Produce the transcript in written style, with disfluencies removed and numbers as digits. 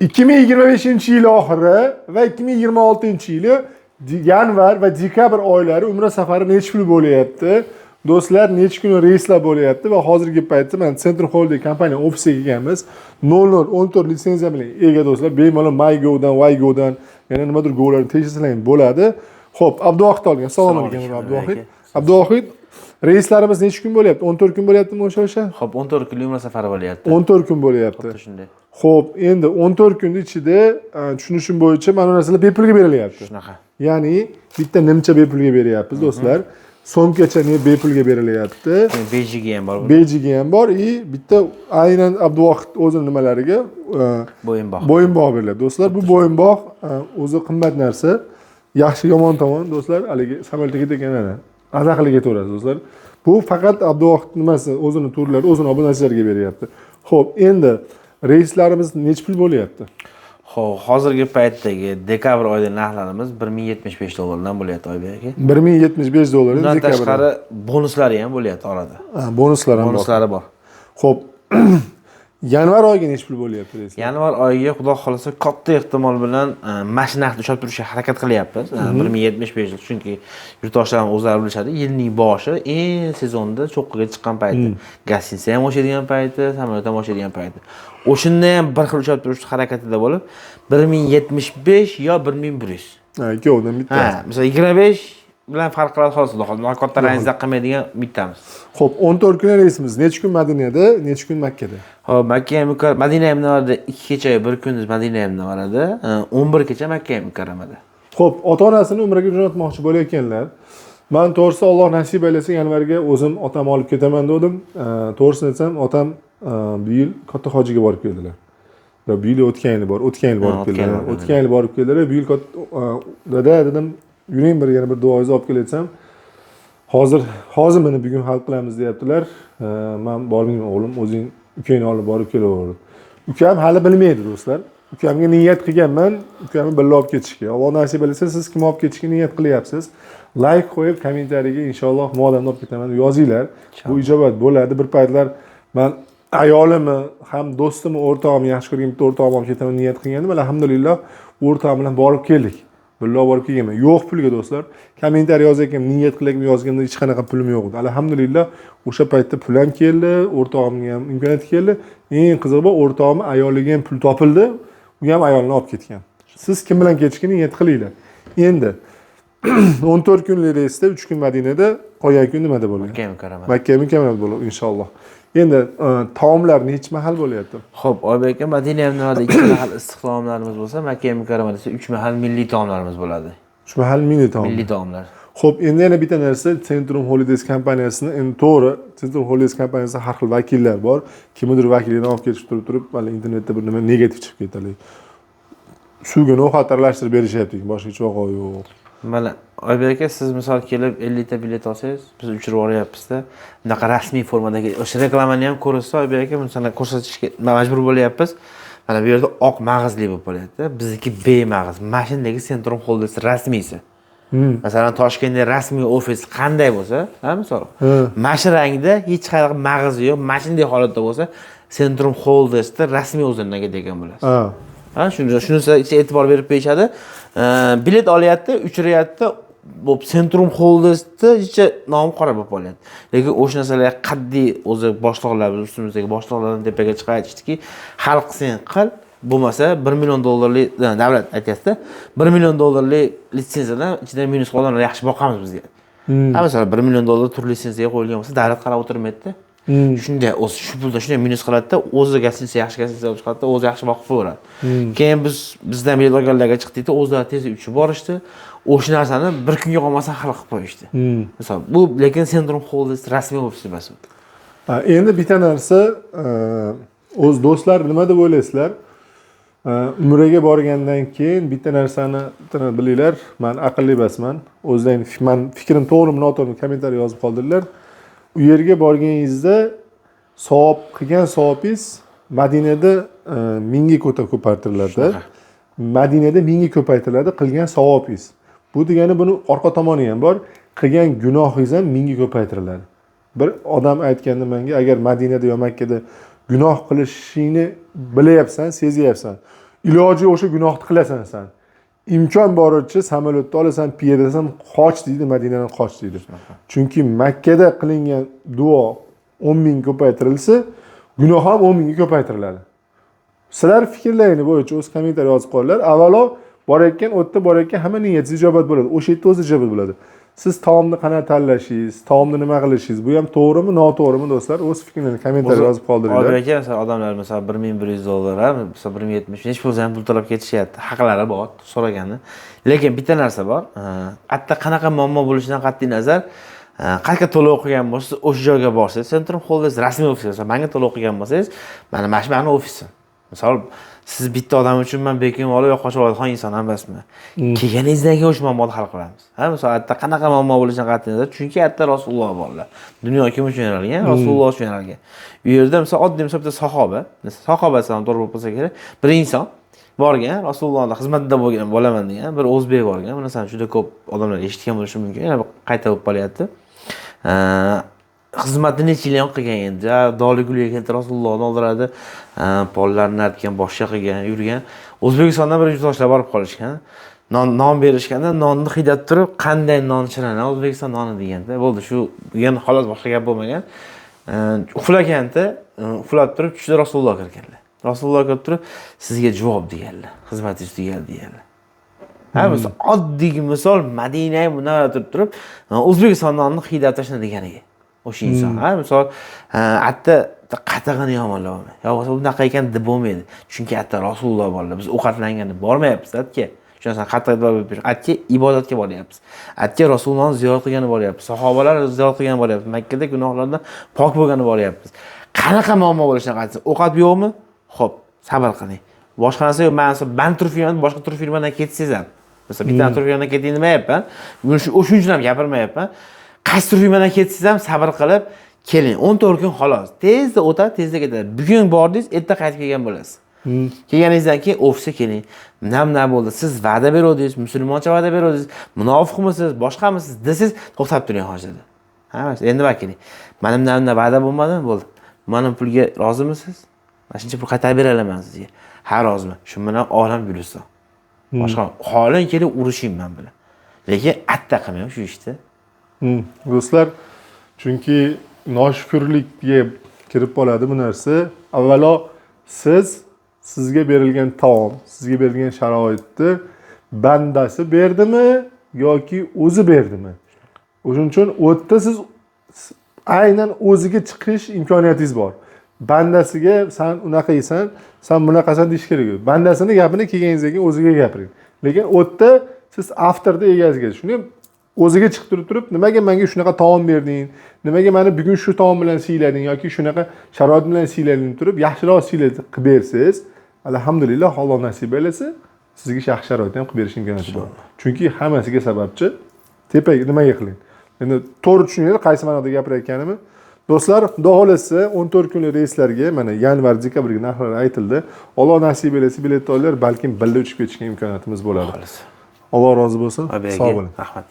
2025 yil oxiri va 2026 yili yanvar va dekabr oylari umra safari necha pul bo'lyapti? Do'stlar, necha kun reyslar bo'lyapti va hozirgi paytda mana Centrum Holiday kompaniya ofisiga kelganmiz. 0014 litsenziya bilan ega, do'stlar, bemalol MyGovdan, YGovdan, yana nimadir govlarni tekshirsanglar ham bo'ladi. Xo'p, Abduvohid olgan. Assalomu alaykum, Abduvohid. Abduvohid, reyslarimiz necha kun bo'lyapti? 14 kun bo'lyaptimi o'sha? Xo'p, 14 kunlik umra safari bo'lyapti. 14 kun bo'lyapti. Xuddi shunday. Xo'p, endi 14 kunni ichida tushunishim bo'yicha mana bu narsalar bepulga berilyapti. Shunaqa. Ya'ni bitta nimcha bepulga beryapmiz, do'stlar. So'mkacha ne bepulga berilyapti. Bejigi ham bor buni. Bejigi ham bor и bitta aynan Abduvohid o'zini nimalariga Bo'yinbog'. Bo'yinbog' beriladi. Do'stlar, bu bo'yinbog' o'zi qimmat narsa. Yaxshi yomon tomon, do'stlar, haligi samolyotga ketayotgan mana maza qilib ketaverasiz, do'stlar. Bu faqat Abduvohid nimasi o'zini turlari, o'zini obunachilariga beryapti. Xo'p, endi reyslarimiz necha pul bo'lyapti? Xo'p, hozirgi paytdagi dekabr oyida narxlarimiz 1075 dollardan bo'lyapti, Oybek aka. 1075 dollar. Bundan dekabrda. Tashqari bonuslari ham bo'lyapti orada. Ha, bonuslar ham bor. Bonuslari bor. Xo'p, yanvar oyiga necha pul bo'lyapti reyslar? Yanvar oyiga, xudo xohlasa, katta ehtimol bilan mana shu narxni ushlab turishga harakat qilyapmiz. 1075, chunki yurtdoshlarimiz o'zlari bilishadi, yilning boshi eng sezonda cho'qqiga chiqqan payti. Гостиница ham oshadigan payti, samolyot ham oshadigan payti. O'shanda ham bir xil ushlab turish harakatida bo'lib, 1075 yo 1100. Ha, ikkovidan bittasi. Ha, misol 25 bilan farq qiladi xolos, xudo xohlasa. Katta разница qilmaydigan bittamiz. Xo'p, 14 kun reysimiz. Necha kun Madinada, necha kun Makkada? Xo'p, Makka Madina Munavvarada 2 kecha 1 kunduz Madina Munavvarada, 11 kecha Makka Mukarramada. Xo'p, ota-onasini umraga jo'natmoqchi bo'layotganlar. Man to'g'risi, Alloh nasib aylasa, yanvarga o'zim otamni olib ketaman dedim. To'g'risini aytsam, otam bu yil katta hojiga borib keldilar. Va bu yil o'tgan yili bor, o'tgan yil borib Ha, o'tgan keldilar. yil borib. O'tgan yil borib keldilar. Bu yil dada dedim, yuring, bir yana bir duoyingizni olib kelay desam, hozir mana bugun hal qilamiz deyaptilar. Man bormayman, o'g'lim, o'zing ukangni olib borib kelaver. Ukam hali bilmaydi, do'stlar. Ukamga niyat qilganman, ukamni birga olib ketishga. Alloh nasib etsa, siz kim olib ketishga niyat qilyapsiz? Layk qo'yib, kommentariyaga "Inshaalloh modamni olib ketaman" deb yozinglar. Bu ijobat bo'ladi. Bir paytlar man ayolimni ham do'stimni, o'rtog'imni, yaxshi ko'rgan bitta o'rtog'imni olib ketaman niyat qilgandim. Alhamdulillah, o'rtog'im bilan borib keldik. Birga borib kelganman. Yo'q pulga, do'stlar. Kommentariy yozayotgan, niyat qilayotgan yozganda hech qanaqa pulim yo'q edi. Alhamdulillah, o'sha paytda pul ham keldi, o'rtog'imga ham imkoniyat keldi. Eng qizig'i bu o'rtog'imni ayoliga ham pul topildi. U ham ayolini olib ketgan. Siz kim bilan ketishga niyat qilinglar. Endi 14 kunlik reysda 3 kun Madinada, qolgan kun nimada bo'lgan? Makka Mukarramada. Makka Mukarramada bo'ladi inshaalloh. Endi taomlar necha mahal bo'lyapti? Xo'p, Oybek aka, Madina Munavvarada 2 mahal issiq taomlarimiz bo'lsa, Makka Mukarramada esa 3 mahal milliy taomlarimiz bo'ladi. 3 mahal milliy taom. Milliy taomlar. Xo'p, endi yana bitta narsa, Centrum Holidays kompaniyasini, endi to'g'ri, Centrum Holidays kompaniyasida har xil vakillar bor. Kimnidir vakilini olib ketishib turib, hali internetda bir nima negativ chiqib ketadi. Suvga no'xat aralashtirib berishyapti, boshqa hech vaqo yo'q. Mana, Oybek aka, siz misol kelib 50 ta bilet olsangiz, biz uchirib yuboryapmiz-da. Bunaqa rasmiy formadagi o'sha reklamani ham ko'rsa, Oybek aka, masalan, ko'rsatishga majbur bo'lyapmiz. Mana bu yerda oq mag'izli bo'lib qolyapti. Bizniki bemag'iz. Mana shundagi Centrum Holidays rasmiysi. Masalan, Toshkentda rasmiy ofis qanday bo'lsa, ha, misol. Mana shu rangda hech qanaqa mag'izi yo'q, mana shunday holatda bo'lsa, Centrum Holidaysda rasmiy o'zidan degan bo'lasiz. Ha. Ha, shunisi e'tibor berib qo'yishadi. Bilet olyapti, uchiryapti. Bu Centrum Holidaysda ichi nomi qora bo'lib qolyapti. Lekin o'sha narsalarga qat'iy o'zi boshliqlar, biz ustimizdagi boshliqlardan tepaga chiqib aytishdiki, hal qilsang qil, bo'lmasa 1 million dollarlik davlat aytyapti, 1 million dollarlik litsenziyadan ichidan minus qolganlar yaxshi boqamiz bizga. Ha, masalan, 1 million dollar tur litsenziyaga qo'yilgan bo'lsa, davlat qarab o'tirmaydi. Shunday o'zi shu puldan shunday minus qiladida, o'zi гостиница, yaxshi гостиница olib chiqadida, o'zi yaxshi boqib qo'yaveradi. Keyin biz bizdan bilet olganlarga chiqdikda, o'zlari tez uchib borishdi. O'sha narsani bir kunga qolmasdan hal qilib qo'yishdi. Misol, bu lekin Centrum Holidays rasmiy ofis emas u. Ha, endi bitta narsa, o'z do'stlar, nima deb o'ylaysizlar? Umraga borgandan keyin bitta narsani bitta bilinglar, man aqlli emasman. O'zlaring man fikrim to'g'rimi, noto'g'rimi, kommentariy yozib qoldiringlar. U yerga borganingizda savob qilgan savobingiz Madinada mingga ko'paytiriladi. Madinada mingga ko'paytiriladi qilgan savobingiz. Bu degani buni orqa tomoni ham bor. Qilgan gunohingiz ham mingga ko'paytiriladi. Bir odam aytgandi menga, agar Madinada yo Makkada gunoh qilishingni bilyapsan, sezyapsan. Iloji o'sha gunohni qilasan san. Imkon boricha samolyotda olasan, piyodasan, qoch deydi, Madinadan qoch deydi. Chunki Makkada qilingan duo 10 ming ko'paytirilsa, gunoh ham 10 mingga ko'paytiriladi. Sizlar fikrlaringni bo'yicha o'z kommentariy yozib qo'yinglar. Avvalo borayotgan, o'tda borayotgan hamma niyatingiz ijobat bo'ladi. O'sha yerda o'zi ijobat bo'ladi. Siz taomni qanaqa tanlashingiz, taomni nima qilishingiz, bu ham to'g'rimi, noto'g'rimi do'stlar? O'z fikrlaringizni kommentariy yozib qoldiringlar. Obir aka, masalan, odamlar masalan $1101, masalan 1070 nechi bo'lsa ham pul to'lab ketishyapti. Haqlari bor so'ragani. Lekin bitta narsa bor. Hatto qanaqa muammo bo'lishidan qat'iy nazar, qayerga to'lov qilgan bo'lsangiz, o'sha joyga borsangiz, Centrum Holidays rasmiy ofisi, masalan, menga to'lov qilgan bo'lsangiz, mana shu mani ofisim. Misol, siz bitta odam uchun man bekin olib qochib oladigan inson emasman. Kelganingizdan keyin o'sha muammoni hal qilamiz. Ha, misol, hatto qanaqa muammo bo'lishidan qat'iy nazar, chunki hatto Rasululloh borlar. Dunyo kim uchun yaralgan? Rasululloh uchun yaralgan. U yerda misol oddiy misol bitta sahoba, sahoba desam to'g'ri bo'lib qolsa kerak, bir inson borgan, Rasulullohning xizmatida bo'lgan bo'laman degan bir o'zbek borgan. Bu narsani juda ko'p odamlar eshitgan bo'lishi mumkin. Yana qayta bo'lib qolyapti. Xizmatni necha yil ham qilgan endi. Doli gulga keltirib Rasulullohni oldiradi. Pollarni artgan, boshqa qilgan, yurgan. O'zbekistondan bir yurtdoshlar borib qolishgan. Non berishganda nonni hidlab turib, qanday non shirin, O'zbekiston noni deganda bo'ldi. Shu degan xolos, boshqa gap bo'lmagan. Uxlaganda, uxlab turib tushida Rasululloh kirganlar. Rasululloh kirib turib, sizga javob deganlar. Xizmatingiz tugadi deganlar. Ha, misol oddiy misol Madinaga bundan turib turib, O'zbekiston nonni hidlab tashla deganiga. O'sha inson, ha, misol, hatto qatag'ini yomonlama. Yo bo'lmasa bunaqa ekan deb bo'lmaydi. Chunki hatto Rasululloh borlar. Biz ovqatlanganda bormayapmiz, atga. Shu narsani qattiq e'tibor berib, atga ibodatga boryapmiz. Atga Rasulullohni ziyorat qilgani boryapmiz. Sahobalar ziyorat qilgani boryapmiz. Makkada gunohlardan pok bo'lgani boryapmiz. Qanaqa muammo bo'lishidan qat'iy. Ovqat yo'qmi? Xo'p, sabr qiling. Boshqa narsa yo'q. Men turfirmadan boshqa turfirmadan ketsangiz ham. Masalan, bitta turfirmadan keting demayapman. Buni shuning uchun ham gapirmayapman. Qaysi turfirmadan ketsangiz ham sabr qilib keling. 14 kun xolos. Tezda o'tadi, tezda ketadi. Bugun bordingiz, erta qaytib kelgan bo'lasiz. Kelganingizdan keyin ofisga keling. Nima bo'ldi? Siz va'da beruvdingiz, musulmoncha va'da beruvdingiz, munofiqmisiz, boshqamisiz desangiz, to'xtab turing hozir. Ha, endi keling. Mana nima va'da bo'lmadimi? Bo'ldi. Mana pulga rozimisiz? Mana shuncha pul qaytarib bera olaman sizga. Ha, roziman. Shu bilan olam guliston. Boshqa xoling kelib urushing men bilan. Lekin atta qilmang shu ishni. Do'stlar, chunki noshukrlikka kirib qoladi bu narsa. Avvalo siz sizga berilgan taom, sizga berilgan sharoitni bandasi berdimi yoki o'zi berdimi? O'shuning uchun u yerda siz aynan o'ziga chiqish imkoniyatingiz bor. Bandasiga san unaqa yeysan, san bunaqasan deyish kerak yo'q. Bandasini gapini kelganingizdan keyin o'ziga gapiring. Lekin u yerda siz avtorda egasiga shuni o'ziga chiqib turib turib, nimaga menga shunaqa taom berding, nimaga meni bugun shu taom bilan siylading yoki shunaqa sharoit bilan siylading turib, yaxshiroq siylatib qilib bersangiz, alhamdulillah, Alloh nasib aylasa, sizga yaxshi sharoitni ham qilib berish imkoniyati bor. Chunki hammasiga sababchi tepaga nimaga qiling. Endi to'g'ri tushuninglar qaysi ma'noda gapirayotganimni. Do'stlar, Xudo xohlasa 14 kunlik reyslarga mana yanvar, dekabrga narxlar aytildi. Alloh nasib aylasa bilet olinglar, balkim birga uchib ketishga imkoniyatimiz bo'ladi. Alloh rozi bo'lsin. Sog' bo'ling. Rahmat.